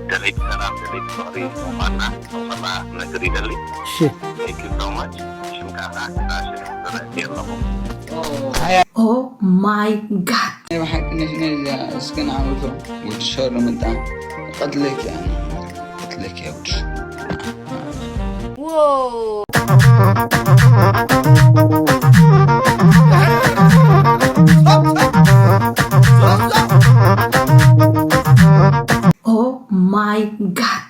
ደለይቲ ሰላም፣ ደለይቲ ፍቕሪ ምዃንና፣ ምዃንና ክነግር ይደሊ። እሺ። Thank you so much። ሽምካ ከዓ ክጣሽ ተረእቲ ኣለኹ። Oh my God። ናይ ብሓቂ ነሽ ነዛ እስከ ንዓውቶ ወዲ ሸሩ ምጣ ቀትለኪ ኣነ ቀትለኪ ወዲ ሸሩ። Whoa. Oh my God.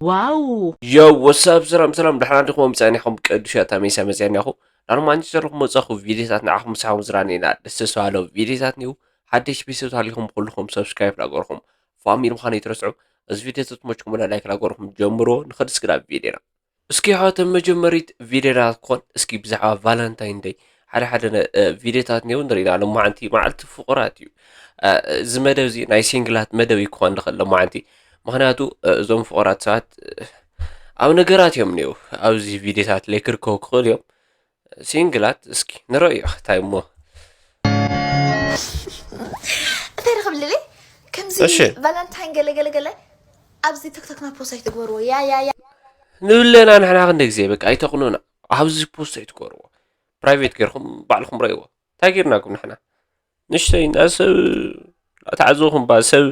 Wow. Yo, what's up? ሰላም ሰላም፣ ደሕና ዲኹም? ጸኒሖም ቅዱስ ያታ ሜሳ መጽያኛኹ። ዳርማን ጀርኹ መጻኹ ቪዲዮታት ንዓኹም ምሳኹም ዝራን ኢና። ደስ ተስፋሎ ቪዲዮታት ኒው ሓደሽ ቤተሰብ ታሊኹም ኩልኹም ሰብስክራይብ ላገርኹም ፋሚሊ ምዃኑ ይትረስዑ። እዚ ቪዲዮ ተትመችኩም ወላ ላይክ ላገርኹም ጀምሮ። ንኸድ እስክዳ ቪዲዮና እስኪ ሓተም መጀመሪት ቪዲዮና ክኾን እስኪ ብዛዕባ ቫለንታይን ደይ ሓደ ሓደ ነ- እ፣ ቪዲዮታት ኒው ንሪኢና። ሎማዓንቲ መዓልቲ ፍቑራት እዩ። እ፣ እዚ መደብ እዚ ናይ ሲንግላት መደብ እዩ ክኾን ዝኽእል ሎማዓንቲ። ምኽንያቱ እ፣ እዞም ፍቑራት ሰባት እ፣ ኣብ ነገራት እዮም ኒው ኣብዚ ቪዲዮታት ለይ ክርከቡ ክኽእል እዮም። ሲንግላት እስኪ ንረእዮ እንታይ እሞ። እንታይ ረኽብልለይ ከምዚ እሺ። ቫለንታይን ገለ ገለ ገለ ኣብዚ ቲክቶክና ፖስት ኣይትግበርዎ። ያ ያ ያ ንብለና ንሕና ክንደ ግዜ በቃ ኣይተቕኑና። ኣብዚ ፖስት ኣይትገርዎ። ፕራይቬት ገርኩም ባዕልኩም ረእይዎ። እንታይ ገርናኩም ንሕና ንሽተይ እንዳ ሰብ ተዓዘብኩም ባ ሰብ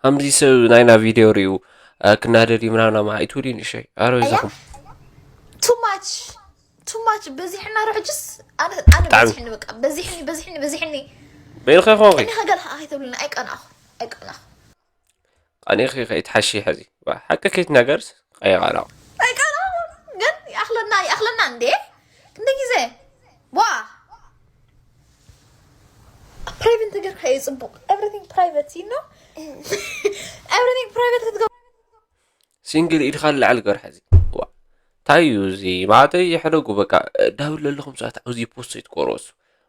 ኣምዚ ሰብ ናይና ቪድዮ ሪኡ ክናደድ እዩ ምናምና ማ ኣይትውዲ ንሽተይ ኣረ ኣያ ይዛኹም ቱ ማች ቱ ማች በዚሕና ርሕጅስ ኣነ ኣነ ብጣዕሚ። በዚሕኒ በቃ በዚሕኒ በዚሕኒ በዚሕኒ በይንኸ ይኾንኺ እኔ ከገል ከይተብሉና ኣይቀናኹ ኣይቀናኹ ኣነ ከይትሓሺ ሕዚ ሓቂ ከይትናገርስ ቀይቃላ ኣይቀናኹ ግን ይኣኽለና ይኣኽለና እንዴ እንደ ግዜ ዋ ፕራይቬት ተገርካ እዩ ፅቡቅ everything private you know everything private ክትገብር ሲንግል ኢድካ ንላዕሊ ገር ሕዚ ዋ እንታይ እዩ እዚ ማለተይ የሕደጉ በቃ ዳብል ለለኹም ሰባት ኣብዚ ፖስት ይትቆረሱ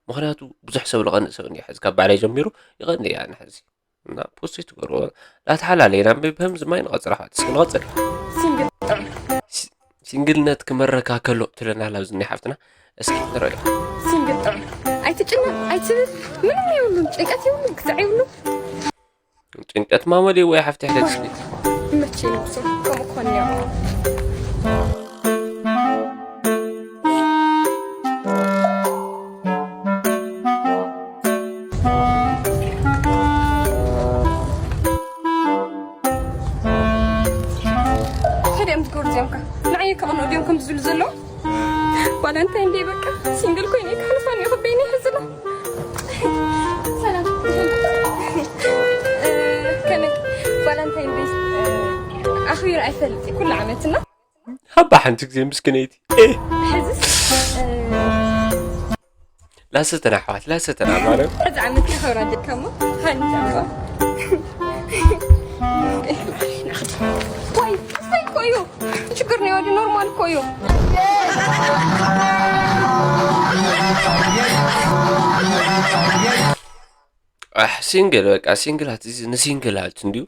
ምክንያቱ ብዙሕ ሰብ ዝቐንእ ሰብ እንዲያ ሕዚ ካብ ባዕለይ ጀሚሩ ይቐንእ እያ ንሕዚ እና ፖስት ይትቆርዎ ዳተሓላለየ ናብ ብህም ዝማይ ንቐፅል ኣሕዋት እስኪ ንቐፅል ሲንግል ጥዑም ሲንግልነት ክመረካ ከሎ ትለና ላብዚ ናይ ሓፍትና እስኪ ንረዮ ሲንግል ጥዑም ኣይትጭነቅ ኣይትብል ምንም የብሉን ጭንቀት የብሉን ክሳዕ የብሉን ጭንቀት ማመድ ወይ ሓፍቲ ሕደግ እስኪ ይመቸይ ነብሶም ከምኡ ክኾን እኒኦ ከዲኦም ዝገብሩ እዚኦም ከ ንዓየ ከቕንኡ ድዮም ከምዚ ዝብሉ ዘለዉ ጓል እንታይ እንደ በቃ ሲንግል ኮይነ ክሕልፋ እኒኦ ክበይኒ ይሕዝላ ሰላም ከመይ ጓል እንታይ እንደ ኣኽቢር ኣይፈልጥ ኩሉ ዓመትና ሃባ ሓንቲ ግዜ ምስክነይቲ ሕዝስ ላሰተና ኣሕዋት ላሰተና ማለት ሕዚ ዓመት ከኸብራ ደካሞ ሃኒ ጃምባ ወይ ስታይ እኮ እዩ ችግር ነው ወዲ ኖርማል እኮ እዩ ኣሕ ሲንግል በቃ ሲንግላት እዚ ንሲንግላት እንዲዩ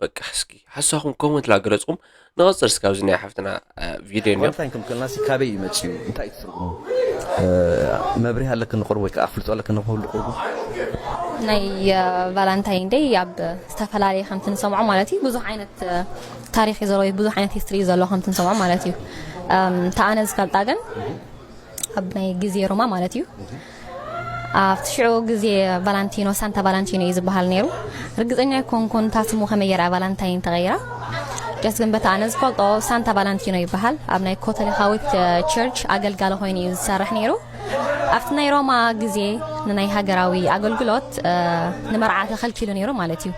በቃ እስኪ ሓሳኹም ኮመንት ላገለፅኩም ንቐፅል እስካብዚ ናይ ሓፍትና ቪድዮ እንዲዮ ኳራንታይን ከም ከለና ሲ ካበይ እዩ መፅኡ እንታይ እዩ ትርጉሙ መብሪህ ኣለክ ንቅርቡ ወይ ከዓ ኣፍልጦ ኣለክ ንክህሉ ቅርቡ ናይ ቫላንታይን ደይ ኣብ ዝተፈላለየ ከምቲ ንሰምዖ ማለት እዩ ብዙሕ ዓይነት ታሪክ እዩ ዘለዎ ብዙሕ ዓይነት ሂስትሪ እዩ ዘለዎ ከምቲ ንሰምዖ ማለት እዩ ተኣነ ዝፈልጣ ግን ኣብ ናይ ግዜ ሮማ ማለት እዩ ኣብቲ ሽዑ ግዜ ቫላንቲኖ ሳንታ ቫላንቲኖ እዩ ዝበሃል ነይሩ ርግፀኛ ኣይኮንኩን እታ ስሙ ከመይ ገይራ ቫላንታይን ተቐይራ ጀስ ግን በታ ኣነ ዝፈልጦ ሳንታ ቫላንቲኖ ይበሃል ኣብ ናይ ኮቶሊካዊት ቸርች ኣገልጋሊ ኮይኑ እዩ ዝሰርሕ ነይሩ ኣብቲ ናይ ሮማ ግዜ ንናይ ሃገራዊ ኣገልግሎት ንመርዓ ተኸልኪሉ ነይሩ ማለት እዩ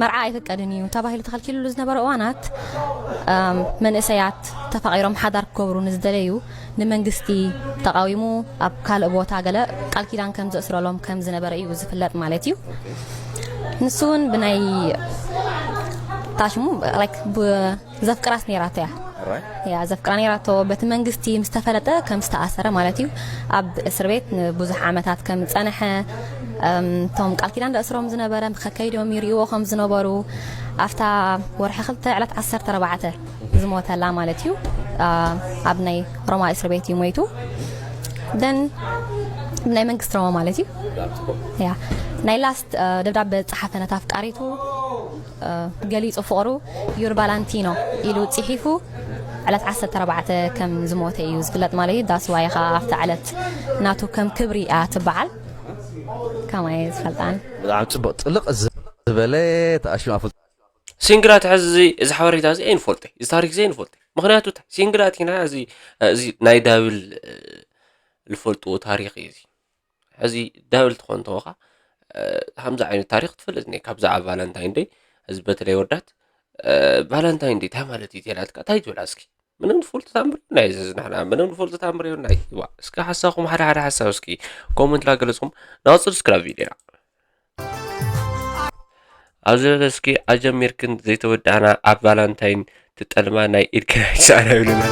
መርዓ ኣይፍቀድን እዩ ተባሂሉ ተኸልኪሉ ዝነበረ እዋናት መንእሰያት ተፋቒሮም ሓዳር ክገብሩ ንዝደለዩ ንመንግስቲ ተቓዊሙ ኣብ ካልእ ቦታ ገለ ቃል ኪዳን ከም ዘእስረሎም ከም ዝነበረ እዩ ዝፍለጥ ማለት እዩ ንሱ እውን ብናይ ታሽሙ ዘፍቅራስ ነይራቶ እያ ያ ዘፍቅራ ነይራቶ በቲ መንግስቲ ምስ ተፈለጠ ከም ዝተኣሰረ ማለት እዩ ኣብ እስር ቤት ንብዙሕ ዓመታት ከም ዝፀንሐ እቶም ቃል ኪዳን ደእስሮም ዝነበረ ከከይዶም ይርእዎ ከም ዝነበሩ ኣብታ ወርሒ ክልተ ዕለት ዓሰርተ ኣርባዕተ ዝሞተላ ማለት እዩ ኣብ ናይ ሮማ እስር ቤት እዩ ሞይቱ። ደን ናይ መንግስቲ ሮማ ማለት እዩ። ያ ናይ ላስት ደብዳቤ ጸሓፈ ነታ ኣፍቃሪቱ ገሊጹ ፍቕሩ ዩር ቫላንቲኖ ኢሉ ጽሒፉ ዕለት ዓሰርተ ኣርባዕተ ከም ዝሞተ እዩ ዝፍለጥ ማለት እዩ። ዳስዋይ ኸዓ ኣብቲ ዕለት ናቱ ከም ክብሪ እያ ትበዓል። ከማይ ዝፈልጣን ብጣዕሚ ፅቡቅ ጥልቅ ዝበለ ተኣሽማ ፍልጦ ሲንግላት ሕዚ እዚ ሓበሬታ እዚ ኣይንፈልጦ፣ እዚ ታሪክ እዚ ኣይንፈልጦ። ምክንያቱ እንታይ? ሲንግላት ኢና፣ እዚ እዚ ናይ ዳብል ዝፈልጥዎ ታሪክ እዩ እዚ። ሕዚ ዳብል ትኾን ተወኻ ከምዚ ዓይነት ታሪክ ትፈልጥ ነ ካብዛዓ ቫለንታይን ደይ። እዚ በተለይ ወዳት ቫለንታይን ደይ እንታይ ማለት እዩ ተላትካ እንታይ ትብላ እስኪ? ምንም ንፈልጡ ታምር ናይ ዝዝናሕና ምንም ንፈልጡ ታምር ናይ ዋ እስኪ ሓሳኹም ሓደ ሓደ ሓሳብ እስኪ ኮመንት ላገለጽኩም ናወፅድ ስክራብ ቪዲዮና ኣብዚ ዕለት እስኪ ኣጀሚርክን ዘይተወዳእና ኣብ ቫላንታይን ትጠልማ ናይ ኢድክን ኣይትሰኣና ይብሉና።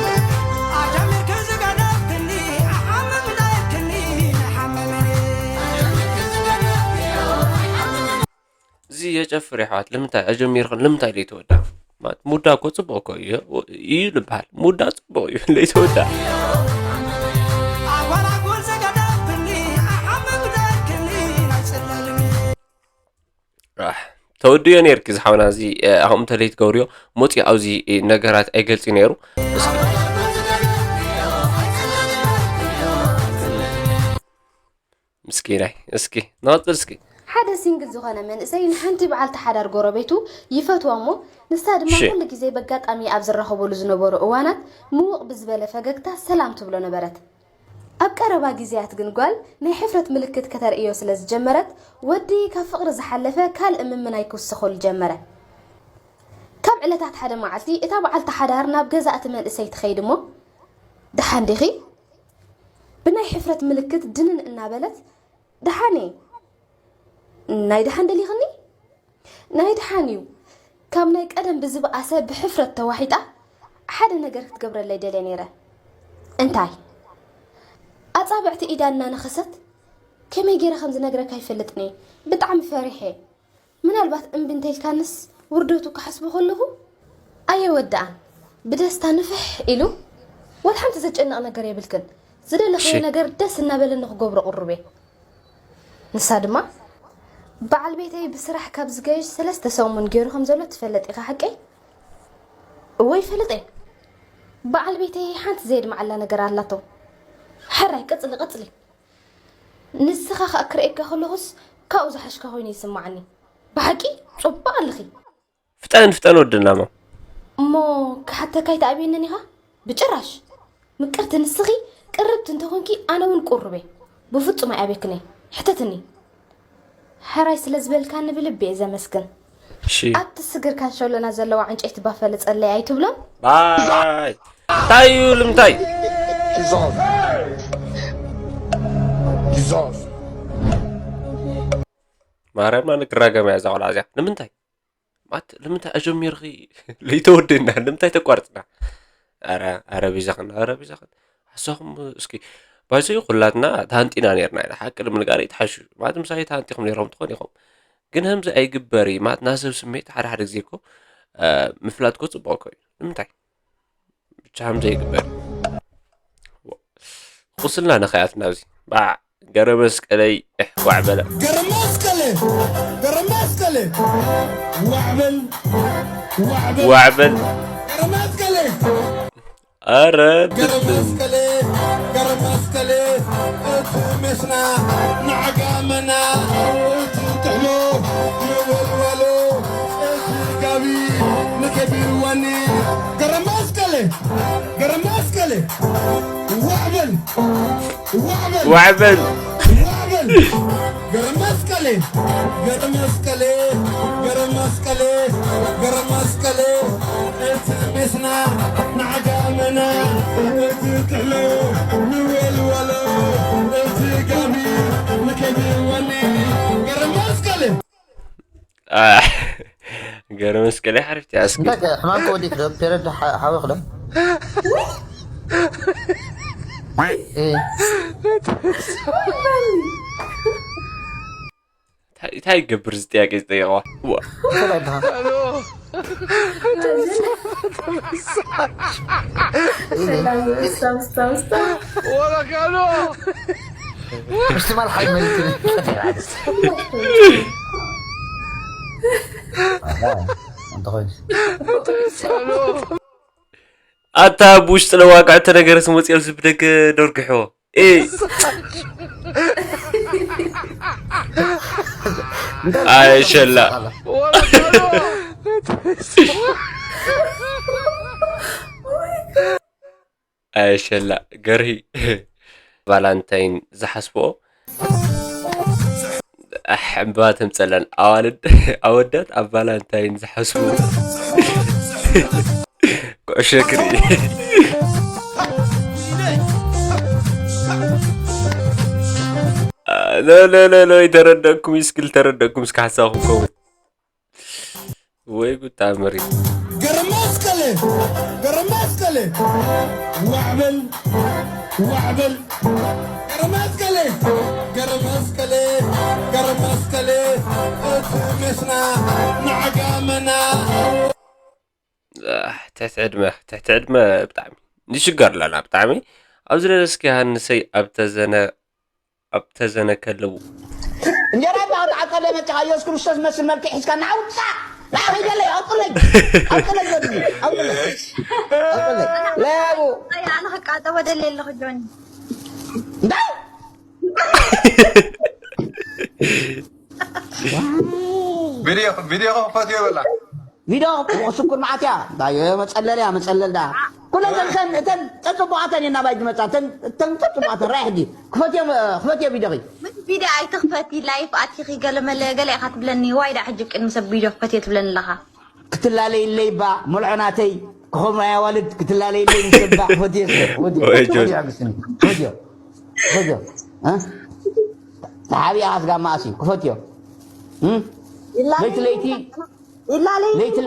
እዚ የጨፍር የሕዋት ልምንታይ ኣጀሚርክን ልምንታይ ዘይተወዳ ሙዳ እኮ ፅቡቅ እኮ እዩ እዩ ልበሃል ሙዳ ፅቡቅ እዩ ዘይተወዳ ተወድዮ ነርኪ ዝሓውና እዚ ኣኹም ተለይ ትገብርዮ ሞፂ ኣብዚ ነገራት ኣይገልፂ ነይሩ ምስኪናይ እስኪ ንቐፅል እስኪ ሓደ ሲንግል ዝኾነ መንእሰይ ንሓንቲ በዓልቲ ሓዳር ጎረቤቱ ይፈትዋ እሞ ንሳ ድማ ኩሉ ግዜ በጋጣሚ ኣብ ዝራኸቡሉ ዝነበሩ እዋናት ምውቕ ብዝበለ ፈገግታ ሰላም ትብሎ ነበረት። ኣብ ቀረባ ግዜያት ግን ጓል ናይ ሕፍረት ምልክት ከተርእዮ ስለ ዝጀመረት፣ ወዲ ካብ ፍቕሪ ዝሓለፈ ካልእ ምምናይ ክውስኸሉ ጀመረ። ካብ ዕለታት ሓደ መዓልቲ፣ እታ በዓልቲ ሓዳር ናብ ገዛ እቲ መንእሰይ ትኸይድ እሞ፣ ደሓን ዲኺ? ብናይ ሕፍረት ምልክት ድንን እናበለት፣ ደሓን እየ። ናይ ደሓን ደሊኽኒ? ናይ ደሓን እዩ። ካብ ናይ ቀደም ብዝበኣሰ ብሕፍረት ተዋሒጣ ሓደ ነገር ክትገብረለይ ደልየ ነይረ። እንታይ? ኣጻብዕቲ ኢዳ እናነኸሰት ከመይ ገይረ ከም ዝነግረካ ኣይፈልጥን እየ። ብጣዕሚ ፈሪሐ እየ። ምናልባት እምቢ እንተኢልካንስ ውርደቱ ክሓስቦ ከለኹ ኣየወድኣን። ብደስታ ንፍሕ ኢሉ፣ ወላ ሓንቲ ዘጨንቕ ነገር የብልክን። ዝደለኽዮ ነገር ደስ እናበለኒ ክገብሮ ቅሩብ እየ። ንሳ ድማ፣ በዓል ቤተይ ብስራሕ ካብ ዝገይሽ ሰለስተ ሰሙን ገይሩ ከም ዘሎ ትፈልጥ ኢኻ ሓቀይ? እወ ይፈልጥ እየ። በዓል ቤተይ ሓንቲ ዘየድምዓላ ነገር ኣላቶ። ሕራይ ቀጽሊ ቀጽሊ። ንስኻ ኸኣ ክርእየካ ከለኹስ ካብኡ ዝሓሽካ ኮይኑ ይስምዓኒ። ብሓቂ ጽቡቕ ኣለኺ። ፍጠን ፍጠን ወድና እሞ እሞ ክሓተካ ኣይትኣብየንን ኢኻ? ብጭራሽ። ምቅርቲ ንስኺ ቅርብቲ እንተኾንኪ ኣነ እውን ቁሩብ እየ። ብፍጹም ኣይኣብየክን እየ። ሕተትኒ። ሕራይ ስለ ዝበልካኒ ብልቢ እየ ዘመስግን። እሺ ኣብቲ ስግር ካንሸሎና ዘለዋ ዕንጨይቲ ባፈ ልጸለይ ኣይትብሎን? ባይ እንታይ እዩ ልምታይ ማርያምና ንክራገም እያ እዛ ቆልዓ እዚኣ ንምንታይ ማት ንምንታይ ኣጀሚርኺ ለይተወደና ንምንታይ ተቋርፅና ኣረ ኣረ ቢዛኽን ኣረ ቢዛኽን ሓሳኹም እስኪ ባይዘዩ ኩላትና ታንጢና ነርና ኢና ሓቂ ንምንጋር ይትሓሹ ማለት ምሳይ ታንጢኹም ነይሮም ትኾን ኢኹም ግን ከምዚ ኣይግበር እዩ ማለት ናሰብ ስሜት ሓደ ሓደ ግዜ እኮ ምፍላጥ እኮ ፅቡቅ እኮ እዩ ንምንታይ ብቻ ከምዚ ኣይግበር እዩ ቁስልና ነኸያትና ኣብዚ ባዕ ገረ መስቀለይ ዋዕ በለ ገረ መስቀለ ገረ መስቀለ ዋዕ በል ዋዕ በል ዋዕ በል ገረ መስቀለ ኣረ ገረ መስቀለ ገረ መስቀለ እቲ ሜስና ንዓጋመና እቲ ጥሕሎ ንወልዋሎ እቲ ጋቢ ንከቢርዋኒ ገረ መስቀለ ገረ መስቀለ ዋዕ በል ዋዕ በል ዋዕ በል ዋዕ በል ገረ መስቀሌ ገረ መስቀሌ ገረ መስቀሌ ገረ መስቀሌ እቲ ሜስና ንዓጋመና እቲ ጥሕሎ ንወልወሎ እቲ ጋቢ ንከቢርዋኒ ገረ መስቀሌ ገረ መስቀል ሓሪፍ እያ እስኪ እንታይ ከ ሕማም ከወዲክ ዶ ፔረድ ሓወክ ዶ እንታይ ይገብር እዚ ጥያቄ ዝጠየቀዋ Stop, stop, stop. Mesti malah hai mari kini. Entah. ኣታ ብውሽጢ ለዋግዐ ተነገረ ስመፅኦ ዝብደገ ደርግሕዎ። ኣይ ሸላ ኣይ ሸላ ገርሂ ቫላንታይን ዝሓስብኦ ኣሕ ዕምበባ ተምፀለን ኣዋልድ ኣወዳት ኣብ ቫላንታይን ዝሓስቡ ኩዕሾ ክርኢ ሎሎሎሎ ይተረደእኩም ይስክል ተረደእኩም እስከ ሓሳኹም ከውን ወይ ጉድ ተኣምር እዩ። ገረመስቀሌ ገረመስቀሌ ዋዕበል ዋዕበል ገረመስቀሌ ገረመስቀሌ ገረመስቀሌ እቲ ሜስና ንዓጋመና ትሕቲ ዕድመ ትሕቲ ዕድመ ብጣዕሚ ንሽገር ኣለና ብጣዕሚ ኣብዚ ለለስኪ ሃንሰይ ኣብ ተዘነ ኣብ ተዘነ ከለቡ እንጀራ ይበሃል ተዓቀለ መጽኻ ኢየሱስ ክርስቶስ መስል መልክዕ ሒዝካ ንዓውጻ ንዓ ከይደለይ ኣውጥለይ ኣውጥለይ ዘድሊ ኣውጥለይ ኣውጥለይ ለቡ ኣይ ኣነ ክቃጠ ወደለ ኣለኹ ጆኒ እንታይ ቪድዮ ቪድዮ ክፈትዮ በላ ቪድዮ ስኩር መዓት እያ እንታይ መጸለል እያ መጸለል ዳ ኩለን ዘንተን እተን ተጽቡቓተን እየን ናባይ ዝመጻ እተን እተን ተጽቡቓተን ራይ ሕጂ ክፈትዮ ክፈትዮ ቪድዮኺ ምን ቪድዮ ኣይትኽፈቲ ላይፍ ኣቲኺ ገለ መለ ገለ ኢኻ ትብለኒ ዋይ ዳ ሕጂ ቅድሚ ሰብ ቪድዮ ክፈትዮ ትብለኒ ኣለኻ ክትላለይለይ ባ መልዖ ናተይ ክኸምራ ኣዋልድ ክትላለይለይ ምስ ባ ክፈትዮ እስከ ክፈትዮ ወይ ክፈትዮ ጆን። ሓግስኒ ክፈትዮ ክፈትዮ እ ተሓቢኣ ስጋ ማእሲ ክፈትዮ እ ለይቲ ለይቲ ይላለይ ለይቲ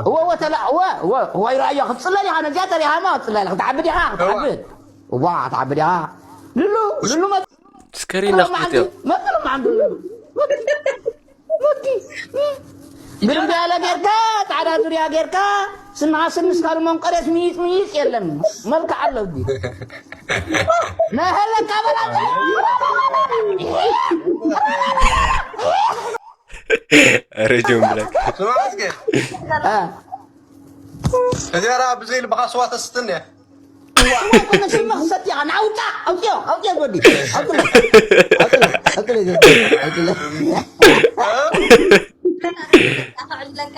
እወ እወ ተላ እወ እወ እወ ይረኣዮ ክትፅለል ኢኻ ነዚኣ ተሪሃማ ክትፅለል ክትዓብድ ኢኻ ክትዓብድ እዋ ክትዓብድ ኢኻ ልሉ ልሉ መ ስከሪና ክፍትዮ መጥሎ ማዓንዱ ልሉ መዲ ግርምዳለ ጌርካ ፃዕዳ ዙርያ ጌርካ ስንኻ ስንስካ መንቀሬት ምይፅ ምይፅ የለን መልክዕ ኣሎ ዲ ነሀለካ በላ ረጅም ብለክ ስማ እስኪ እዚኣ ብዘይ ልብኻ ስዋ ተስትኒ ስማ ክሰትያ ንዓውጣ ኣውፅዮ ኣውፅዮ ጎዲ ኣውፅለ ኣውፅለ ኣውፅለ ኣኽዕለካ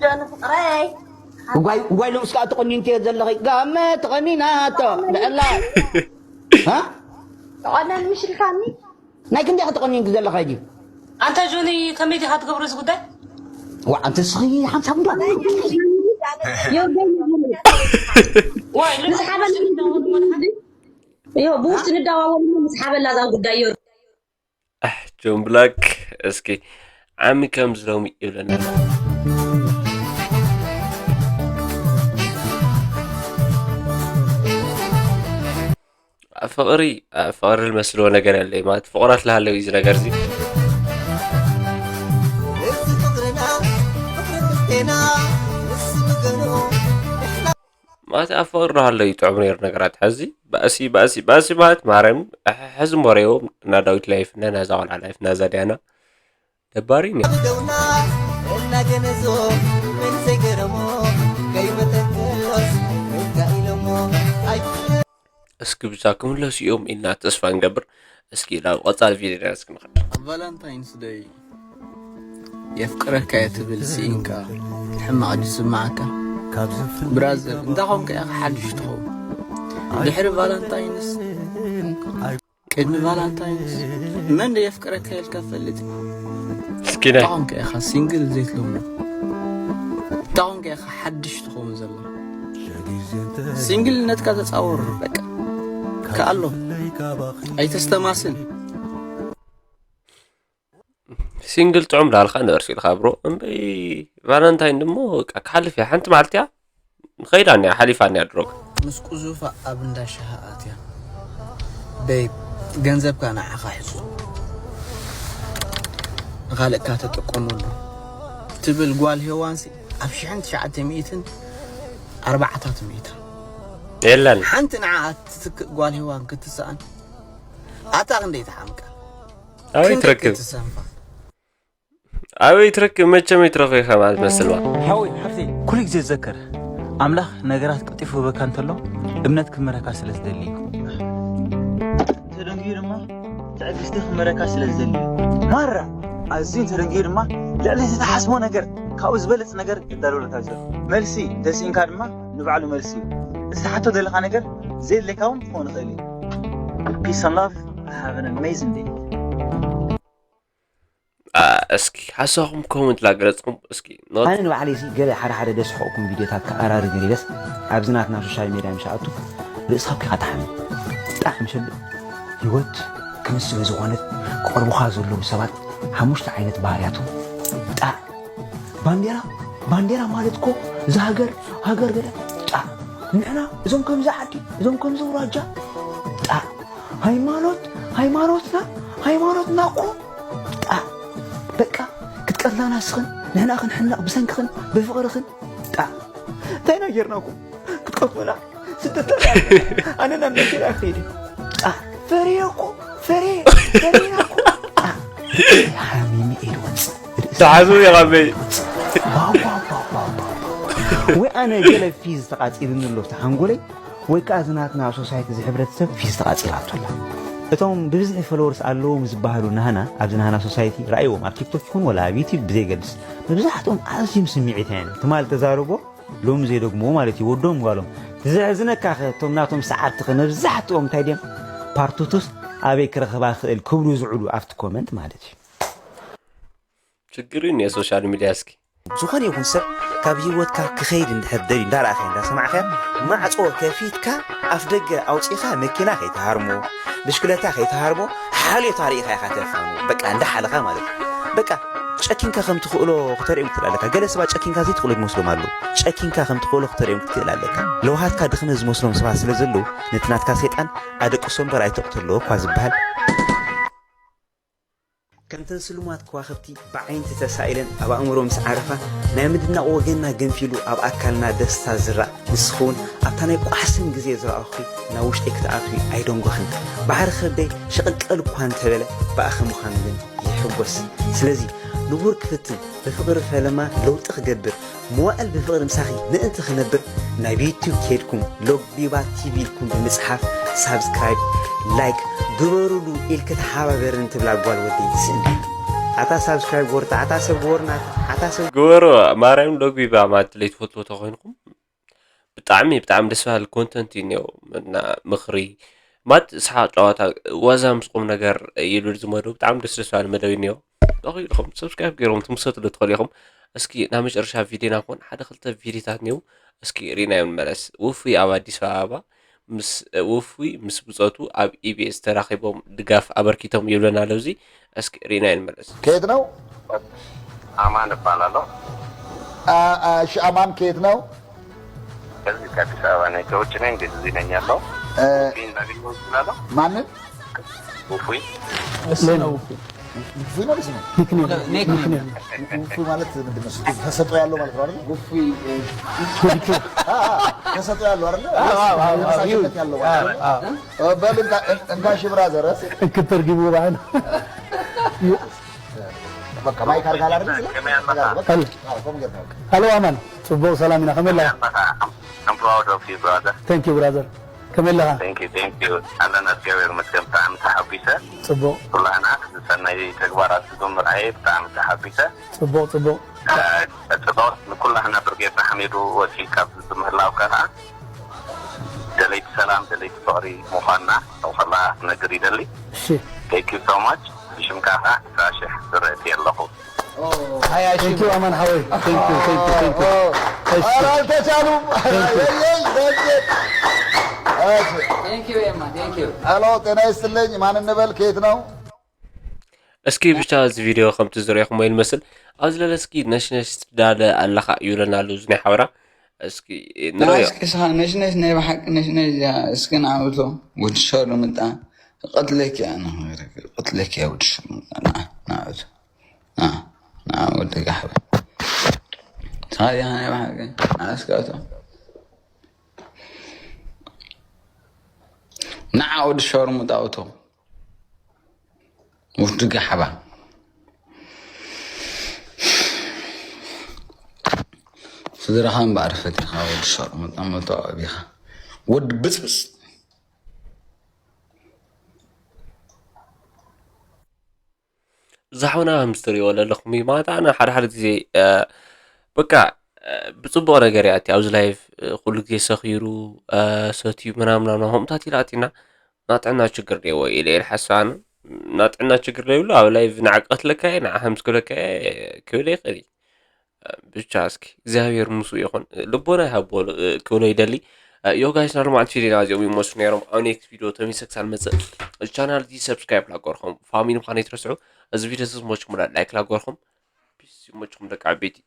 ጆኒ ፍቕረይ እጓይ እጓይ ሎምስ ከዓ ተቆኒንቲ ዘለኺ ጋመ ተቆኒናቶ ብዕላ ሃ ተቆነን ምሽልካኒ ናይ ክንደይ ከተቆኒንኪ ዘለኻ ጂ ኣንታ ጆኒ ከመይ ዲኻ ትገብሮ እዚ ጉዳይ ዋ ኣንተ ስኺ ሓምሳ ጉዳ ዮርዳይ ወይ ምስ ሓበን ዮ ብውሽጢ ንዳዋወል ምስ ሓበላ እዛ ጉዳይ ዮ ኣሕ ጆን ብላክ እስኪ ዓሚ ከም ዝለውሚ ይብለና ፍቕሪ ፍቕሪ ዝመስልዎ ነገር ያለ ማለት ፍቕራት ለሃለው እዚ ነገር እዚ ማለት ኣብ ፍቕሪ ዶ ሃለው እዩ ጥዑም ነይሩ ነገራት ሕዚ ባእሲ ባእሲ ባእሲ ማለት ማርያም ሕዚ ሞረዮ እና ዳዊት ላይፍ እና ናዛ ቆልዓ ላይፍ ናዛ ዲያና ደባሪ ኒ ደውና እናገነዞ ምን ዘይገረሞ ከይመጠከሎስ ወይካ ኢሎሞ ኣይ እስኪ ብቻ ክምለሱ እዮም ኢልና ተስፋ ንገብር። እስኪ ናብ ቀጻሊ ቪድዮ እስኪ ንኸድ። ቫለንታይንስ ደይ የፍቅረካ እየ ትብል ስኢንካ ሕማቕ ድዩ ዝስምዓካ? ብራዘር እንታይ ኾንካ ኢኻ ሓድሽ ትኸውን? ድሕሪ ቫለንታይንስ ቅድሚ ቫለንታይንስ መን ዶ የፍቅረካ ኢልካ ፈልጥ? እስኪ ናይ እንታይ ኾንካ ኢኻ ሲንግል ዘይትለምዶ? እንታይ ኾንካ ኢኻ ሓድሽ ትኸውን ዘለኻ? ሲንግልነትካ ተጻወር በቃ። ከኣሎ ኣይተስተማስል። ሲንግል ጥዑም ዳልካ ንበርሲ ኢልካ ብሮ እምበይ ቫለንታይን ድሞ በቃ ክሓልፍ እያ ሓንቲ መዓልቲ እያ ንኸይዳ እኒያ ሓሊፋ እኒያ ድሮግ ምስ ቁዙፋ ኣብ እንዳ ሻሂ ኣትያ ቤብ ገንዘብካ ንዓኻ ሕዞ ንኻልእካ ተጠቀመሉ ትብል ጓል ሄዋንሲ ኣብ ሽሕን ትሽዓተ ሚእትን ኣርባዕታት ሜትር የለን ሓንቲ ንዓ ትትክእ ጓል ሄዋን ክትሰኣን ኣታ ክንደይ ትሓምቀ ኣበይ ትረክብ ትሰንፋ ኣበይ ትረክብ መቸም ይትረኽ ኢኻ ማለት መስልዋ ሓወይ ሓፍተይ ኩሉ ግዜ ዝዘከር ኣምላኽ ነገራት ቀልጢፉ ህበካ እንተሎ እምነት ክመረካ ስለ ዝደሊ እዩ ተደንግዩ ድማ ትዕግስቲ ክመረካ ስለ ዝደሊ እዩ ማራ ኣዝዩ ተደንግዩ ድማ ልዕሊ ዝተሓስቦ ነገር ካብኡ ዝበለፅ ነገር ይዳለወለካ ዘሎ መልሲ ተስኢንካ ድማ ንባዕሉ መልሲ እዩ እዚ ሓቶ ዘለካ ነገር ዘየድለካ እውን ክኾን ይኽእል እዩ Peace and love. Have an amazing day. እስኪ ሓሳኹም ኮመንት ላገለፅኩም እስኪ ኖት ኣነ ንባዕለይ ሲ ገለ ሓደ ሓደ ደስሕቕኩም ቪድዮታት ክኣራርግ ኢለስ ኣብዚ ናትና ሶሻል ሜድያ ምሽ ኣቱ ርእስኻ ኪኻ ትሓሚ ብጣዕሚ ሸልእ ህይወት ከምስ ስለ ዝኾነት ክቐርቡኻ ዘለዉ ሰባት ሓሙሽተ ዓይነት ባህርያቱ ጣዕ ባንዴራ ባንዴራ ማለት እኮ እዛ ሃገር ሃገር ገለ ጣዕ ንሕና እዞም ከምዚ ዓዲ እዞም ከምዚ ውራጃ ጣዕ ሃይማኖት ሃይማኖትና ሃይማኖትና እኮ ጣዕ በቃ ክትቀትላና ስኽን ንሕና ክንሕነቕ ብሰንክኽን ብፍቕርኽን ጣዕ እንታይ ኢና ጌርናኩም ክትቀትሉና ስደት ኣነ ናብ መኪና ክኸይድ ጣዕ ፈርየ እኮ ፈርየ ፈርየ እኮ ጣዕ ሓሚሚ ኢሉ ወፅእ ተሓዙ ኢኻበይ ወይ ኣነ ገለ ፊዝ ተቃፂልኒ ኣሎ ኣብቲ ሓንጎለይ ወይ ከዓ ዝናትና ሶሳይቲ ዝሕብረተሰብ ፊዝ ተቃፂላቶ ኣላ እቶም ብብዝሒ ፎሎወርስ ኣለዎም ዝበሃሉ ናህና ኣብዚ ናህና ሶሳይቲ ረኣይዎም ኣብ ቲክቶክ ይኹን ወላ ኣብ ዩቲብ ብዘይገድስ መብዛሕትኦም ኣዝዮም ስምዒት እዮም ትማል ተዛረቦ ሎም ዘይደግምዎ ማለት እዩ ወዶም ጓሎም ዝሕዝነካ ከ እቶም ናቶም ሰዓብቲ ከ መብዛሕትኦም እንታይ ድዮም ፓርቱቱስ ኣበይ ክረኽባ ክእል ክብሉ ዝዕሉ ኣብቲ ኮመንት ማለት እዩ ችግር እዩ ሶሻል ሚዲያ እስኪ ዝኾነ ይኹን ሰብ ካብ ህይወትካ ክኸይድ እንድሕር ደልዩ እንዳረኣኻዮ እንዳሰማዕኻዮ ማዕፆ ከፊትካ ኣፍ ደገ ኣውፂእኻ መኪና ከይትሃርሞ ብሽክለታ ከይትሃርሞ ሓልዮት ኣርኢኻ ኢኻ ተፋኑ በቃ እንዳሓለኻ ማለት እዩ በቃ ጨኪንካ ከም ትኽእሎ ክተርእዮም ክትእል ኣለካ ገለ ሰባት ጨኪንካ ዘይትኽእሎ ዝመስሎም ኣለዉ ጨኪንካ ከም ትኽእሎ ክተርእዮም ክትክእል ኣለካ ለውሃትካ ድኽመት ዝመስሎም ሰባት ስለ ዘለዉ ነቲ ናትካ ሰይጣን ኣደቅሶ እምበር ኣይተቕትሎ እኳ ዝበሃል ከምተን ስሉማት ከዋኽብቲ ብዓይንቲ ተሳኢለን ኣብ ኣእምሮ ምስ ዓረፋ ናይ ምድናቕ ወገንና ገንፊሉ ኣብ ኣካልና ደስታ ዝራእ ንስኺ እውን ኣብታ ናይ ቋሕስን ግዜ ዝረኣኹኺ ናብ ውሽጠይ ክትኣትዊ ኣይደንጎኽን ባሕሪ ከብደይ ሸቐልቀል እኳ እንተበለ ብኣኺ ምዃኑ ግን ይሕጎስ ስለዚ ንቡር ክፍትን ብፍቕሪ ፈለማ ለውጢ ክገብር መዋእል ብፍቕሪ ምሳኺ ምእንቲ ክነብር ናብ ዩቱብ ከይድኩም ሎግ ቢባ ቲቪ ኢልኩም ብምፅሓፍ ሳብስክራይብ ላይክ ግበሩሉ ኢልኪ ተሓባበርኒ ትብላ ጓል ወደይ ትስእኒ ኣታ ሳብስክራይብ ጎርታ ኣታ ሰብ ጎርና ኣታ ሰብ ግበሩ ማርያም ሎግ ቢባ ማለት ለይትፈትዎ ተኮይንኩም ብጣዕሚ ብጣዕሚ ደስ በሃሊ ኮንተንት እዩ እኒኦ እና ምኽሪ ማት ስሓቅ ጨዋታ ዋዛ ምስ ቁም ነገር ይብል ዝመደቡ ብጣዕሚ ደስ ደስ በሃሊ መደብ እዩ እኒኦ ተኽኢልኩም ሰብስክራይብ ገይርኩም ትምሰትሉ ትኽእሉ ኢኹም እስኪ ናብ መጨረሻ ቪዲዮና ክኾን ሓደ ክልተ ቪዲዮታት እኒው እስኪ ሪናዮም ንመለስ ውፉይ ኣብ ኣዲስ ኣበባ ምስ ውፉይ ምስ ብፆቱ ኣብ ኢቢኤስ ተራኺቦም ድጋፍ ኣበርኪቶም ይብለና ኣለዚ እስኪ ሪናዮ ንመለስ ከየት ነው አማን እባላለሁ። እሺ አማን ከየት ነው ከዚህ ከአዲስ አበባ ነኝ። ከውጭ ነኝ፣ ግን እዚህ ነኝ ያለው። ፊን ላገኘው ይችላለሁ። ማንን ውፉይ እሱ ነው ውፉይ ነው ልጅ ነው ውፉይ ማለት ምንድን ነው? ተሰጦ ያለው ማለት ነው አይደል? ውፉይ ተሰጦ ያለው አይደል? ተነሳሽነት ያለው ማለት ነው። በል እንካ እንካ ሺ ብራዘር እንክተርጊሙ ባህል በቃ ማይክ አርጋ አላደረግም። ሄሎ አማን፣ ጽቡቅ ሰላም ኢና። ከመይ ኣለኻ? I'm proud of you, brother. Thank you brother። ከመይ ኣለኻ? Thank you, thank you. ኣለና፣ እግዚኣብሔር ይመስገን። ብጣዕሚ ተሓጒሰ። ጽቡቅ። ኩላህና ሰናይ ተግባራት ዝምር ኣየ ብጣዕሚ ተሓጒሰ። ጽቡቅ ጽቡቅ። ቀጽሎ ንኩላህና ብርጌድ ንሓሚዱ ወፂኡ ካብ ዝምህላው ከኣ ደለይቲ ሰላም ደለይቲ ፍቕሪ ምዃንና ንኹላ ክነግር ይደሊ። እሺ። Thank you so much። ብሽምካ ከዓ ዕስራ ሽሕ ዝረእቲ ኣለኹ። Thank you ኣማን ሓወይ። Thank you, thank you, thank you. እሺ። ኧረ አልተቻሉም። ወይወይ በጀት። እሺ። Thank you ኤማ፣ thank you። ሄሎ ጤና ይስጥልኝ። ማን እንበል? ከየት ነው? እስኪ ብቻ እዚ ቪድዮ ከምቲ ዝሪኦኹም ወይ ዝመስል ኣብዚ ለለ እስኪ ነሽነሽ ትዳለ ኣለኻ ይብለና ኣሎ እዚ ናይ ሓበራ እስኪ ንሪኦ እስኪ ስኻ ነሽነሽ ናይ ብሓቂ ነሽነሽ እያ እስኪ ንዓውቶ ወዲ ሸሩ ምጣ ቀትለኪ ኣነ ክነግረኪ ቀትለኪ እያ ወዲ ሸሩ ምጣ ንዓ ንዓውቶ ንዓ ንዓ ወዲ ጋሕበ ስኻ ዲኻ ናይ ብሓቂ ንዓ እስኪ ኣውቶ ንዓ ወዲ ሸርሙጣ እቶ ወዲ ጋሕባ ስድራኻ እምበኣር ፈቲኻ ወዲ ሸርሙጣ መቶ ኣቢኻ ወዲ ብፅብፅ። ዛሕውና ከም ዝትሪእዎ ዘለኹም እዩ ማለት ኣነ ሓደ ሓደ ግዜ እ፣ በቃ እ፣ ብፅቡቅ ነገር እያ እቲ ኣብዚ ላይቭ እ፣ ኩሉ ግዜ ሰኺሩ እ፣ ሰትዩ ምናምን ምናምን ከምኡታት ኢላ ኣቲና ናይ ጥዕና ችግር ነይዎ ኢለ ኢለ ሓሳብ ኣነ ናይ ጥዕና ችግር ዘይብሉ ኣብ ላይቭ ንዓ ቀትለካ እየ ንዓ ከም ዝክብለካ እየ ክብል ይኽእል እዩ። ብቻ እስኪ እግዚኣብሔር ምስኡ ይኹን ልቦና ይሃቦ ክብሎ ይደሊ። ዮ ጋይስ ናርማል ፊዴና እዚኦም ይመስሉ ነይሮም ኣብ ኔክስት ቪዲዮ ተሚሰክሳን መፅእ ቻናል እዚ ሰብስክራይብ ላገርኹም ፋሚሊ ምዃን ይትረስዑ። እዚ ቪዲዮ ዝሞችኩም ላይክ ላገርኹም ፒስ ይሞችኩም ደቂ ዓበይቲ።